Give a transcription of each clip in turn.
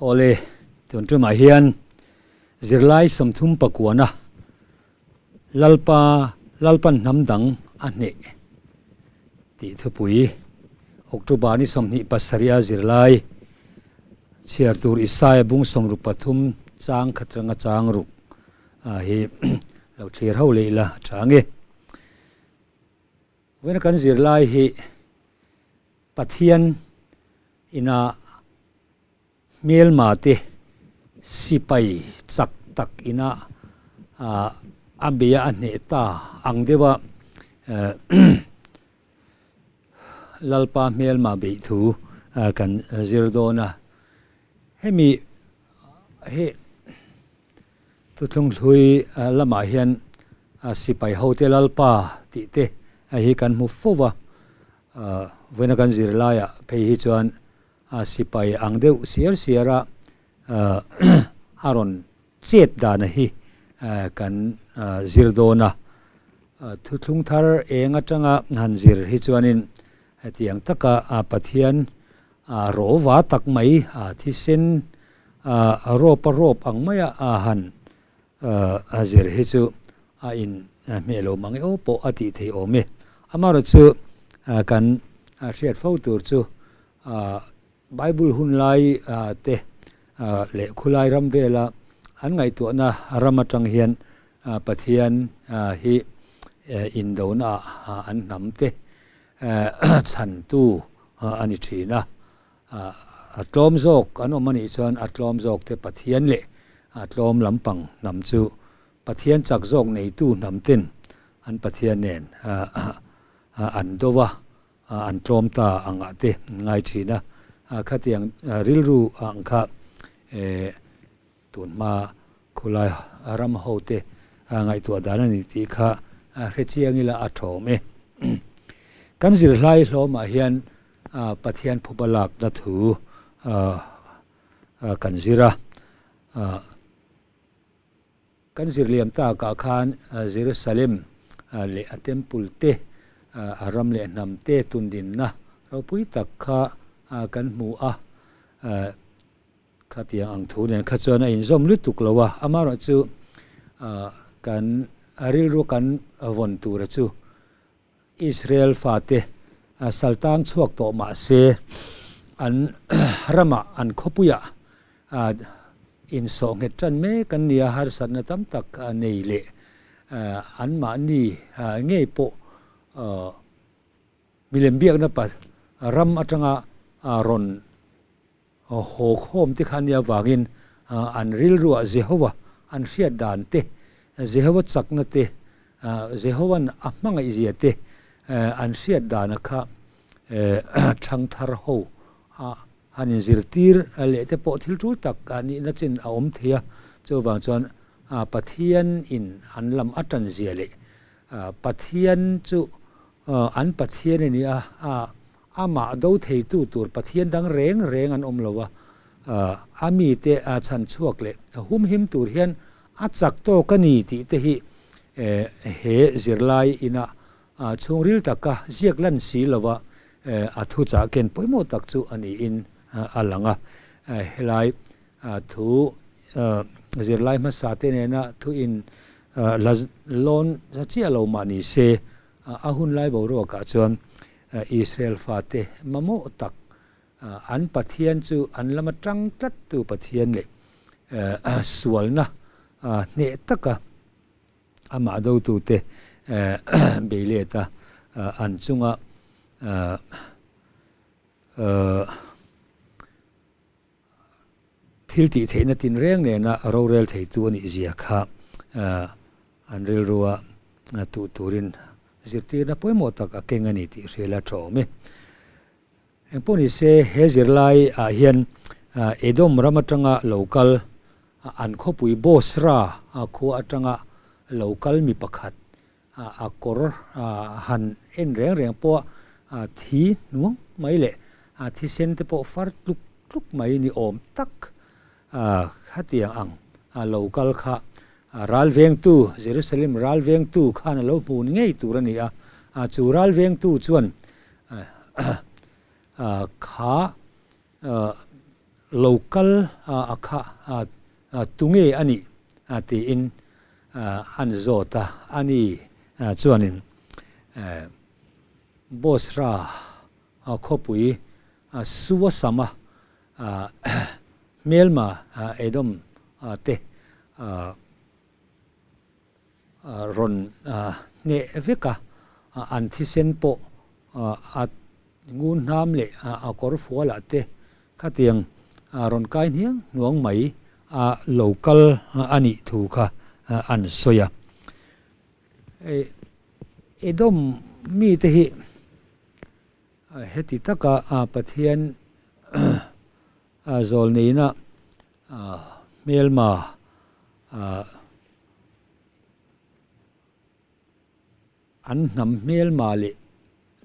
Awle, tun tumah hian zirlai 39-na Lalpa Lalpan hnam dang a hneh tih thupui October ni 27 a zirlai chhiar tur Isaia bung 63 chang khat ranga chang ruk hi lo thlir ho leh ila a tha ange. Vawiina kan zirlai hi Pathian ina hmelma te sipai chak tak ina a beia a hneh ta ang deuha Lalpa hmelma beih thu kan zir dawn a. Hemi hi Thuthlung hlui lamah hian sipai hote Lalpa tih te hi kan hmu fo va, vawiina kan zir laiah phei hi chuan sipai ang deuh siar siar a a rawn chet dana hi kan zir dawn a. Thuthlung thar eng atanga han zir hi chuanin hetiang taka Pathian rawva tak mai thisen a rawp a rawp ang maia a han a zir hi chu a in hmeh lo mang e aw pawh a tih theih awm e. Amaherawh chu kan hriat fo tur chu Bible hun lai te leh khulai ram vela an ngaihtuahna ram atang hian Pathian hi indona ah an hnam te chhantu a ni thin a. A tlawm zawk an awm a nih chuan a tlawm zawk te Pathian leh a tlawm lampang hnam chu Pathian chak zawk neitu hnam ten an Pathian nen an do a, an tlawm ta angah te an ngai thin a. Khatiang rilru ang kha tunhma khulai ram hote ngaihtuah dan a ni tih kha hrechiang ila a thawm e. Kan zirhlai hlawmah hian Pathian phuba lakna thu kan zir a. Kan zirliam takah khan Jerusalem leh a temple te, a ram leh hnam te tundinna ropui tak kha kan hmu a. Khatiang ang thu nen kha chuan a inzawm lutuk lo a, amaherawh chu kan rilru kan vawn tura chu Israel fate saltang chhuak tawh mah se an ramah an khawpuiah insawh nghet tan mek an ni a, harsatna tam tak nei leh anmahni ngei pawh milem biakna ram atanga rawn Haw khawm te kha nia vangin an rilruah Jehovah an hriat dan te, Jehovah chakna te, Jehova'n a hmangaihzia te an hriat dana kha thangthar ho a han inzirtir leh te pawh thil tul tak nihna chin a awm thei a. Chuvang chuan Pathian in an lam a tanzia leh Pathian chu an Pathian a ni a, Amah do theitu tur Pathian dang reng reng an awm lo a, a mite a chhan chhuak leh humhim tur hian a chak tawk a ni tih te hi he zirlai ina chhungril taka ziak lan si lova a thuchah ken pawimawh tak chu a niin a lang a. Helai thu zirlai hmasa te nena thu in la lawn za chiah lo mah ni se a hunlai boruakah chuan Israel fate mamawh tak an Pathian chu an lama tang tlattu Pathian leh sualna hneh taka amah dotute bei let a, an chunga thil tih theihna tinreng nena rorel theitu a nih zia kha an rilrua tuh turin zirtirna pawimawh tak a keng a ni tih hrial a tha awm e. Engpawh ni se he zirlai ah hian Edom ram atanga lo kal an khawpui Bosra khua atanga lo kal mi pakhat a kawr han en reng reng pawh a thi hnuang mai leh a thisen te pawh far tluk tluk mai ni awm tak khatiang ang lo kal kha ral vengtu Jerusalem ral vengtu khan a lo hmu ngei tur a ni a, chu ral vengtu chuan kha. Lo kal a kha tunge a nih tiin an zawt a, ani chuanin Bosra khawpui Suasama hmelma Edom te rawn hneh vek a, an thisen pawh a ngun hnam leh a kawr fualah te khatiang rawn kai hniang hnuang mai a lo kal a nih thu kha an sawi a. Edom mite hi heti taka Pathian zawlneina Hmelma an hnam hmelma leh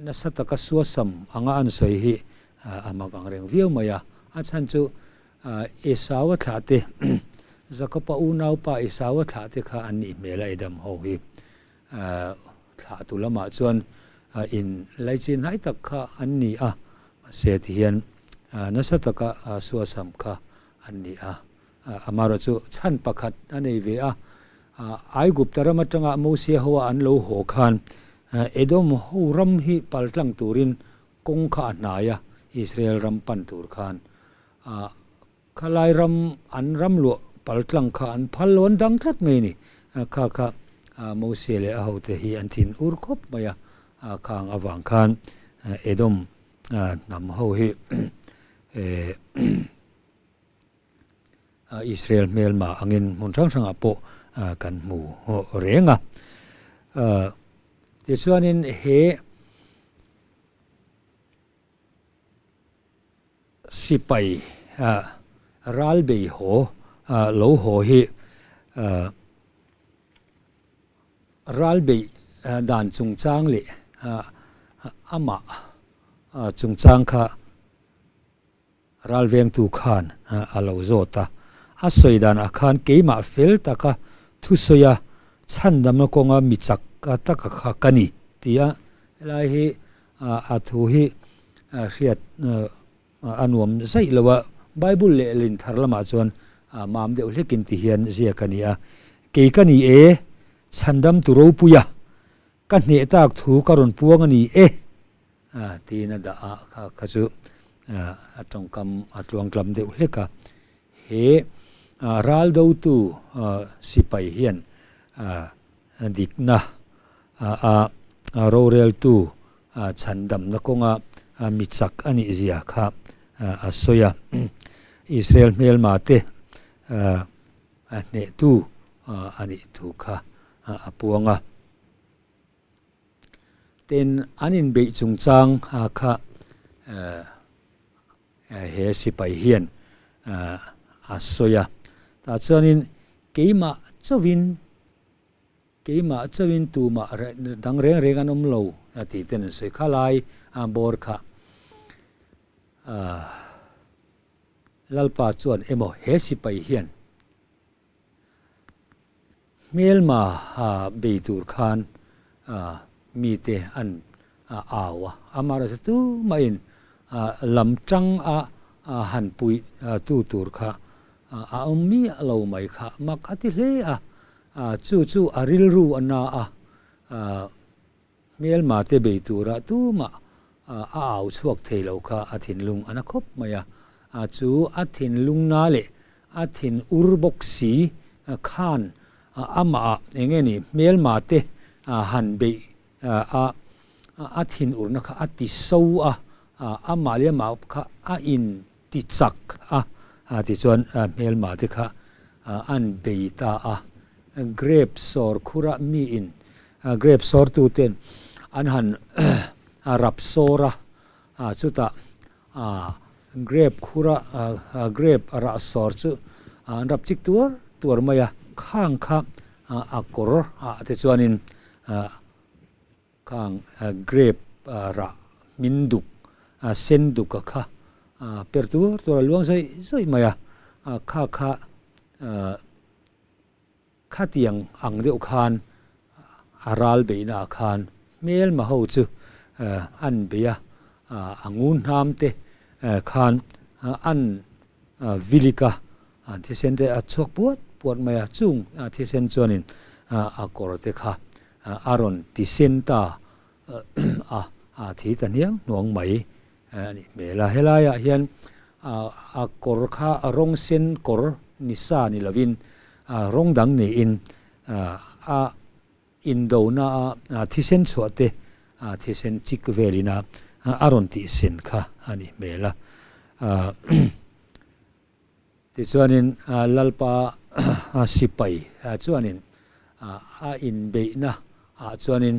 nasa taka suasam anga an sawi hi a mak ang reng viau mai a. A chhan chu Esau-a thlah te, Jakob-a unaupa Esau-a thlah te kha an nih hmel a Edom ho hi. Thlah tu lamah chuan in laichin hnai tak kha an ni a, mahse tihian nasa taka suasam kha an ni a. Amaherawh chu chhan pakhat a nei ve a, Aigupta ram atanga Mosia hoa an lo haw khan Edom ho ram hi paltlang turin kawng kha a hnai a, Israel ram pan tur khan. Khalai ram an ram luah paltlang kha an phal lo, an dang tlat mai a ni. Kha kha Mosia leh a hote hi an thin ur khawp mai a, khang avang khan Edom hnam ho hi Israel hmelma angin hmun hrang hrangah pawh kan hmu reng a. Tichuanin he Sipai ral bei haw lo haw hi ral beih dan chungchang leh amah chungchang kha ral vengtu khan a lo zawt a. A sawi danah khan keimah fel taka thusawi a chhandamna kawnga mi chak taka kha ka ni tia helai hi A thu hi hriat a nuam zaih lo a, Bible lehlin thar lamah chuan mam deuh hlekin ti hian ziak a ni a, Kei ka ni e, chhandamtu ropuia ka hneh tak thu ka rawn puang a ni e, tiin a dah a, kha kha chu a tawngkam a tluangtlam deuh hlek a. He ral dotu sipai hian dikna a roreltu chhandamna kawnga mi chak a nih zia kha a sawi a. Israel hmelma te hnehtu a nih thu kha a puang a. Tin, an inbeih chungchang kha He sipai hian a sawi a, tah chuanin keimah chauhin, keimah chauhin tumah dang reng reng an awm lo a tih ten an sawi kha lai a bawr kha. Lalpa chuan emaw he sipai hian Hmelma bei tur khan mite an au a, amaherawhchu tumahin lam tang a han puih tu tur kha a awm miah lo mai kha mak a ti hle a, chu chu a rilru a na a, Hmelma te bei tura tumah a au chhuak thei lo kha a thinlung a na khawp mai a, chu a thinlung na leh a thin ur bawk si khan amah ah eng nge ni hmelma te han beih a a thin urna kha a ti so a, amah leh amah kha a in ti chak a, tichuan hmelma te kha an bei ta a, grape sawr khura mi in Grape sawrtuten an han rap sawr a, chutah grape khura grape rah sawr chu an rap chik tuar tuar mai a, khang kha a kawr ah te chuanin khang grape rah hmin duk sen duk a kha per tuar tuar a luang zawih zawih mai a, kha kha Khatiang ang deuh khan a ral beihna ah khan hmelma ho chu an bei a, a ngun hnam te khan an vilika thisen te a chhuak puat puat mai a, chung thisen chuanin a kawr te kha a rawn ti sen ta a, a thi ta hniang hnuang mai a nih hmel a. Helaiah hian a kawr kha rawng sen kawr ni sa ni lovin rawng dang niin a Indona a thisen chhuah te thisen chik velin a a rawn tih sen kha a nih hmel a. Tichuanin Lalpa sipai chuanin a inbeihna ah chuanin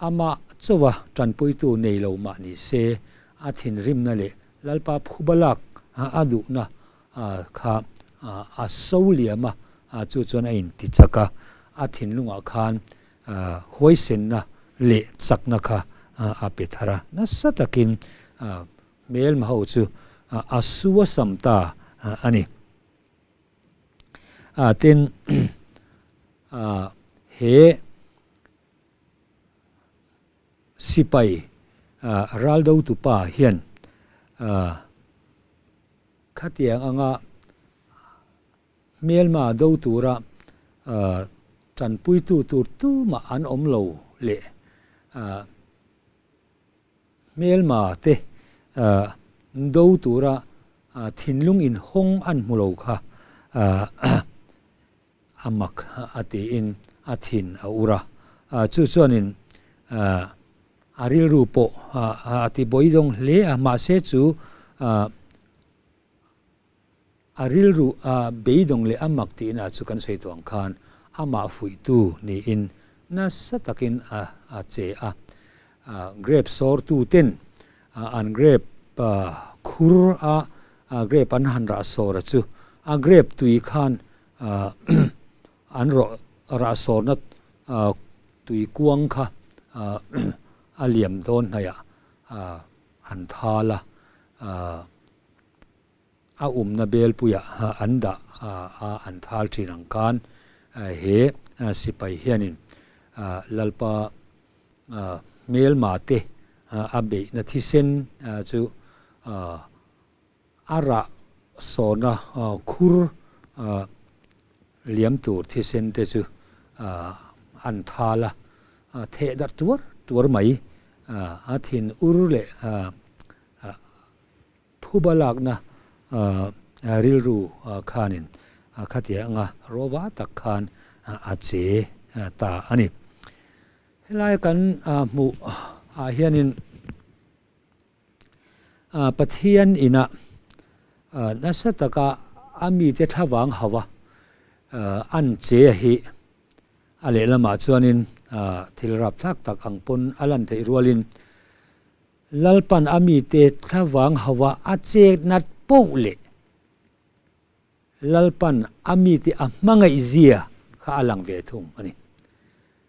amah chauha tanpuitu nei lo mah ni se a thinrimna leh Lalpa phubalak a duhna kha a so liam a, chu chuan a inti chak a, a thinlungah khan huaisenna leh chakna kha a pe thar a, nasa takin hmelma ho chu a su a sam ta a ni. Tin, he sipai raldotupa hian Khatiang anga hmelma do tura tanpuitu tur tumah an awm lo leh hmelma te do tura thinlung inhawng an hmu lo kha a mak a tiin a thin a ur a. Chu chuanin a rilru pawh a ti bawidawng hle a, mahse chu a rilru a beidawng leh a mak tihna chu kan sawi tawh ang khan amah fuihtu niin nasa takin a che a. Grape sawrtuten an grape khur a grape an han rah sawr a chu a grape tui khan an rawh rah sawrna tui kuang kha a liam dawn hnaihah an thal a, a umna belpuiah an dah a an thal thin ang khan he sipai hianin Lalpa hmelma te a beihna thisen chu A rah sawna khur liam tur thisen te chu an thal a, theh darh tuar tuar mai. A thin ur leh phuba lakna rilru khanin khatia anga rawva tak khan a che ta a ni. Helai kan hmuh ah hianin Pathian inah nasa taka a mite thlavang hauha an che hi a lehlamah chuanin thil rapthlak tak ang pawn a lan theih rualin Lalpan a mite thlavang hauha a chet nat poh leh Lalpan a mite a hmangaihzia kha a lang ve thung a ni.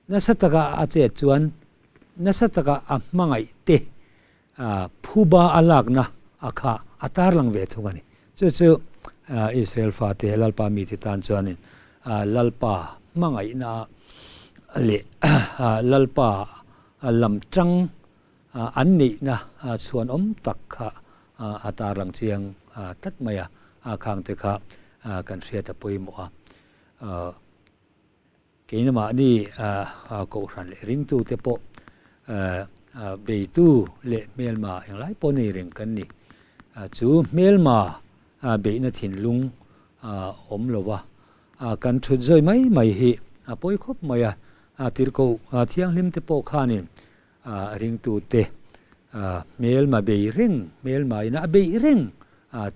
Nasa taka a chet chuan nasa taka a hmangaih te phuba a lakna a kha a tarlang ve thung a ni. Chu chu Israel fate Lalpa mite tan chuanin Lalpa hmangaihna leh Lalpa lam tang an neihna chhuanawm tak kha a tarlang chiang tlat mai a, a khangte kha kan hriat a pawimawh a. Keina mahni kohhran leh ringtute pawh beitu leh hmelma englai pawh nei reng kan ni. Chu hmelma beihna thinlung awm lo va, kan thut zawi mai mai hi a pawi khawp mai a. Tirhkoh thianghlim te pawh khanin ringtute hmelma bei reng, hmelma ina a beih reng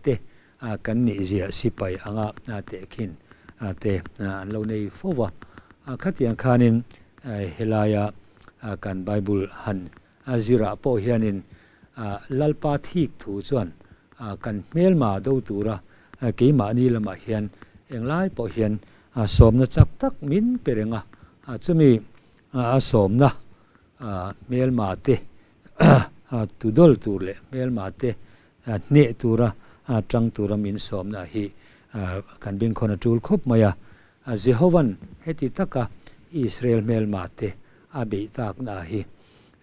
te kan nih ziah sipai anga tehkhin te an lo nei fo va. Khatiang khanin helaia kan Bible han zirah pawh hianin Lalpa thik thu chuan kan hmelma do tura keimahni lamah hian englai pawh hian sawmna chak tak min pe reng a, chumi a sawmna hmelma te tudawl tur leh hmelma te hneh tura tang tura min sawmna hi kan bengkhawn a tul khawp mai a. Jehovan heti taka Israel hmelma te a beih takna hi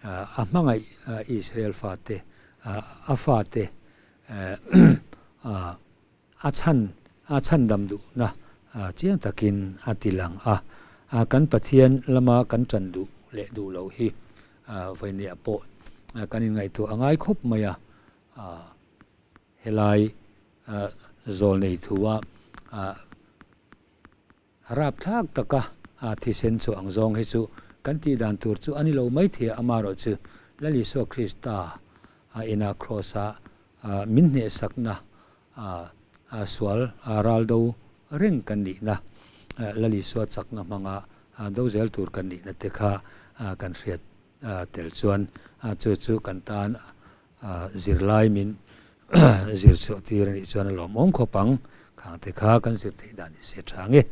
a hmangaih Israel fate a fate A chhan a chhandam duhna chiang takin a ti lang a. Kan Pathian lama kan ṭan duh leh duh loh hi vawinia pawh kan inngaihtuah a ngai khawp mai a. Helai zawlnei thua Rapthlak taka thisen chu ang zawng hi chu kan tih dan tur chu a ni lo mai thei a, amaherawhchu Lal Isua Krista ina Kraws-a min hnehsakna sual ral do reng kan nihna, Lal Isua chakna hmanga do zel tur kan nihna te kha kan hriat tel chuan chu chu kan tan zirlai min zir chhuah tir a nih chuan a lawmawm khawp ang. Khang te kha kan zir theih dan i se tha nge.